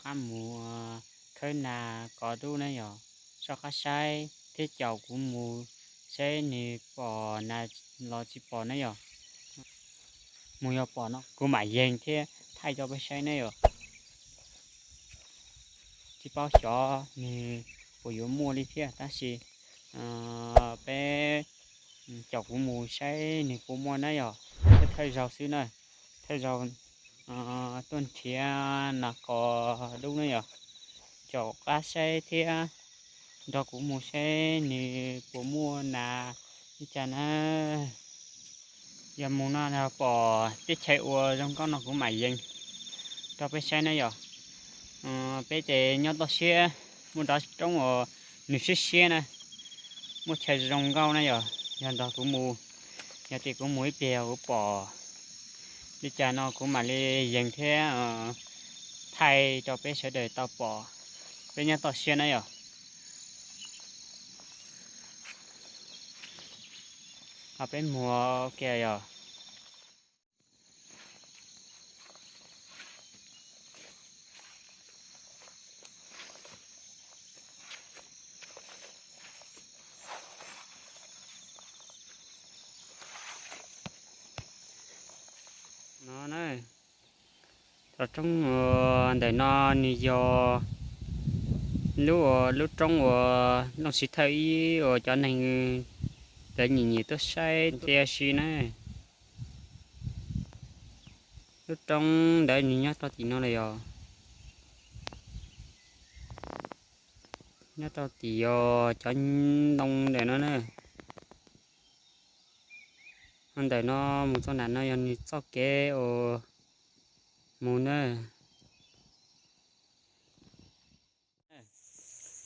Qab mus khawb nas kov dub na yom, soj qab saib thiab caum kuv mus saib nws pom nas los tsis pom na yom. Mus yog pom no kuv mam yees thiab thaij rau peb saib na yom. Tsis paub xyov nws puas yuav muaj li thiab tab sis peb caum kuv mus saib nws puas muaj na yom. Thiab thawj zaug xwb na, thawj zaug tuaj nrhiav nas kov dub na yom. Caum qab saib thiab nrog kuv mus saib nws puas muaj nas li cas na. Yog mus no pom teb chaws uas zoo nkauj no kuv mam yees rau peb saib na yom. Peb ces nyob toj siab, muaj nrov roob uas nws siab siab na, muaj chaw zoo nkauj na yom. Yog nrog kuv mus, yog tias kuv mus ib pliag yog kuv pom li cas no kuv mam li yees thiab thaij rau peb sawv daws tau pom. Peb nyob toj siab na yom. Ho peb mus ua ke yom. No na, roob ntawm no nws yog lub, lub roob uas Looj Siv Thawj ib uas cov neeg lawv nyiam nyiam tuaj saib ntsia si na. Lub roob ntawd nws nyob rau tim no lawm yog, nyob rau tim yog cov ntoo ntawm no na. Ntawm no mus txog nram no yog nws txoj kev uas mus na.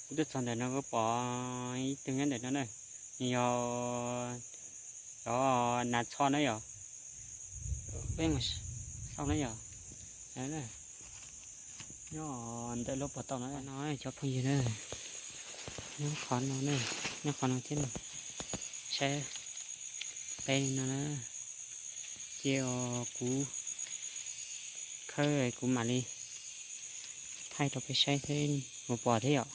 Kuv tuaj txog ntawm no kuv pom ib tug nyob ntawm no na, nws yog cov nas txho na yom. Peb mus xauj na yom. Nyob ntawm lub pov tau no, no cov phooj ywg na, nyob qhov no, nyob qhov no thiab, saib peb no na. Cia kuv khawb kuv mam li thaij rau peb saib thiab, mus pom thiab yom.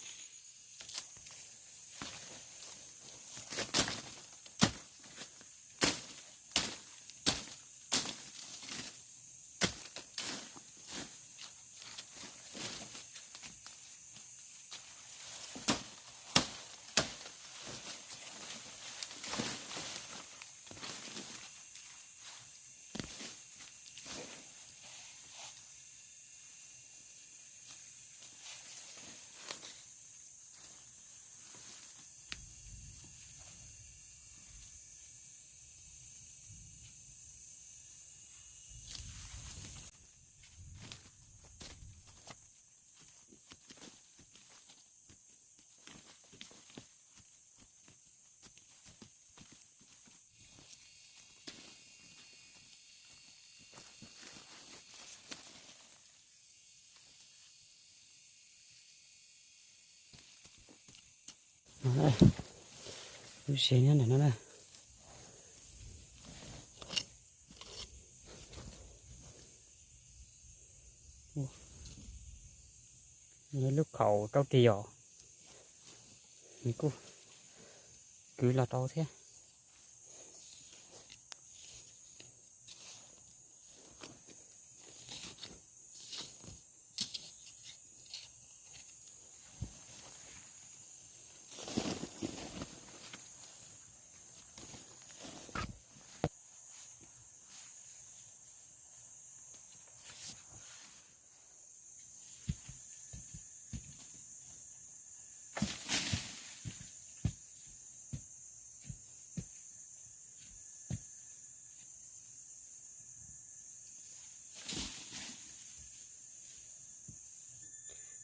Lub tsev nyob ntawm no na. Lub khaum rau ris yom, nws kuj kwv los rau thiab.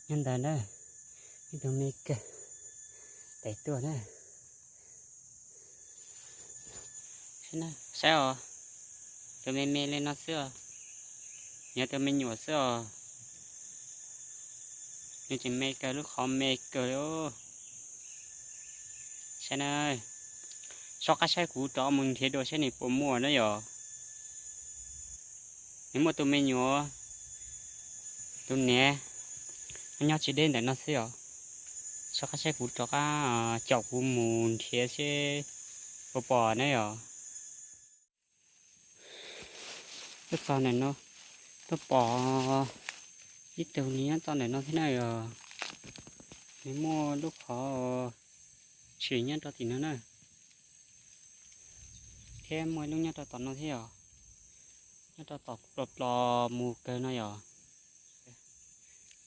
Nyob ntawd na, ib tug me kawg, tes tuaj na. Saib os, tus me me li no xwb os, yog tus me nyuam xwb os. Nws tseem me kawg, lub qhov me kawg li. Saib na, soj qab saib kuv rov mus nrhiav dua saib nws puas muaj na yom. Nws muaj tus me nyuam, tus niam, Nyob tsis deb ntawm no xwb os. Soj qab saib kuv rov qab caum kuv mus nrhiav seb puas pom ne yom. Tuaj txog ntawm no, tuaj pom ib tug nws nyob txog ntawm no thiab na yom. Nws muaj lub qhov tshwm nyob rau tim no na, thiab muaj ib lub nyob rau tom no thiab yom. Nyob rau tom plos plos mus kawg no yom.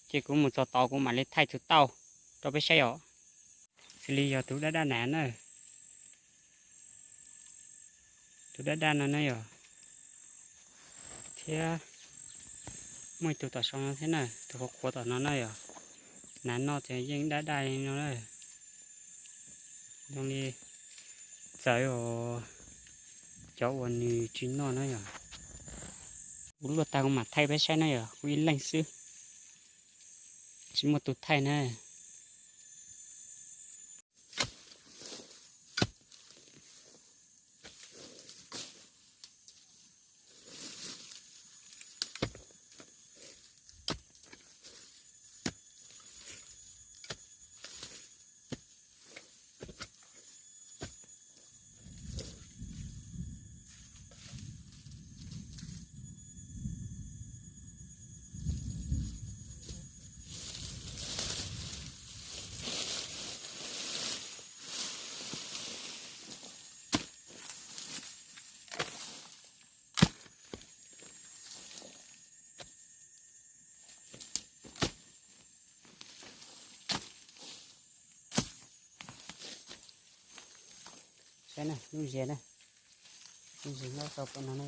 Ces kuv mus txog tod kuv mam li thaij tus tauj rau peb saib os. Xws li yog tus daj daj na na, tus daj daj no na yom, thiab muaj ib tug tom sau no thiab na, tus qhuav qhuav tom no na yom. Nav no ces yeej daj daj li no na. Zoo li txawv os, cov uas nws tsis noj na yom. Kuv luaj tag kuv mam thaij peb saib na yom, kuv ib leeg xwb, tsis muaj tus thaij na. Saib na, lub zias na, lub zias nyob rau pem no na.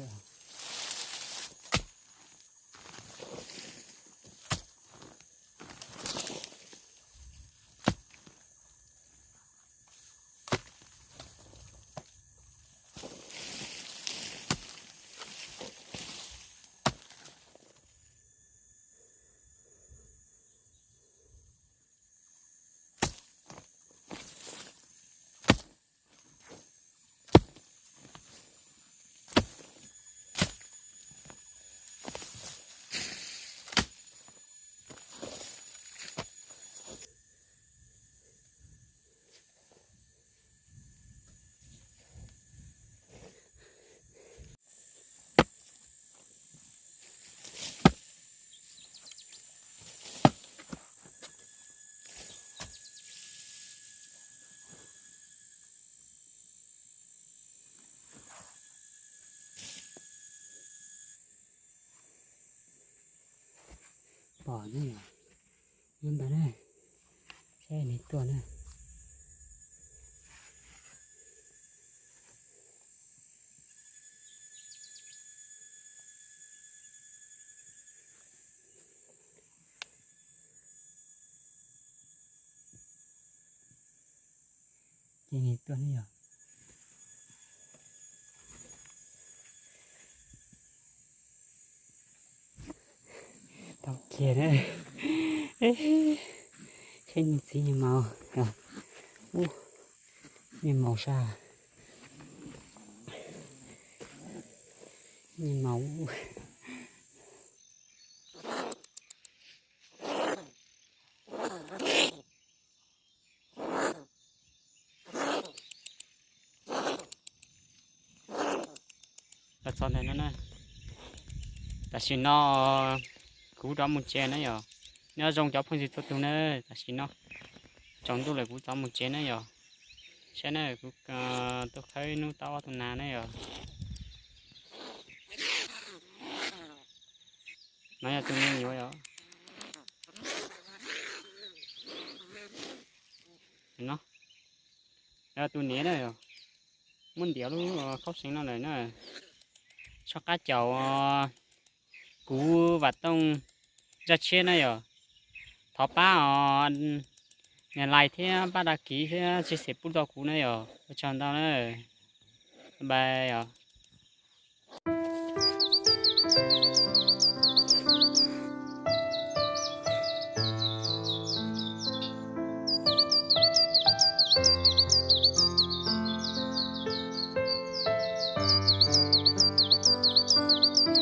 Pom ne, nyob ntawd na, saib nws tuaj na. Ces nws tuaj ne yom. Tau kiag na. Saib nws txiv nws maum. Ub, nws maum sas. Nws maum. Los txog ntawm no na, tam sim no kuv rov mus tsev na yom. Nyob zoo cov phooj ywg txhua tus na, tam sim no tsaus ntuj lawm kuv rov mus tsev na yom. Saib na, kuv tuaj khawb ib hnub tau ob tug nas na yom. No yog tus me nyuam yom. No yog tus niam na yom. Muab ntiav lub khaub seev no lawm na. Soj qab caum kuv Vam Tooj zaj tshiab na yom. Thov pab os, nias like thiab pab đăng ký thiab chia sẻ pub rau kuv na yom. Ua tsaug ntau na. Bye bye os.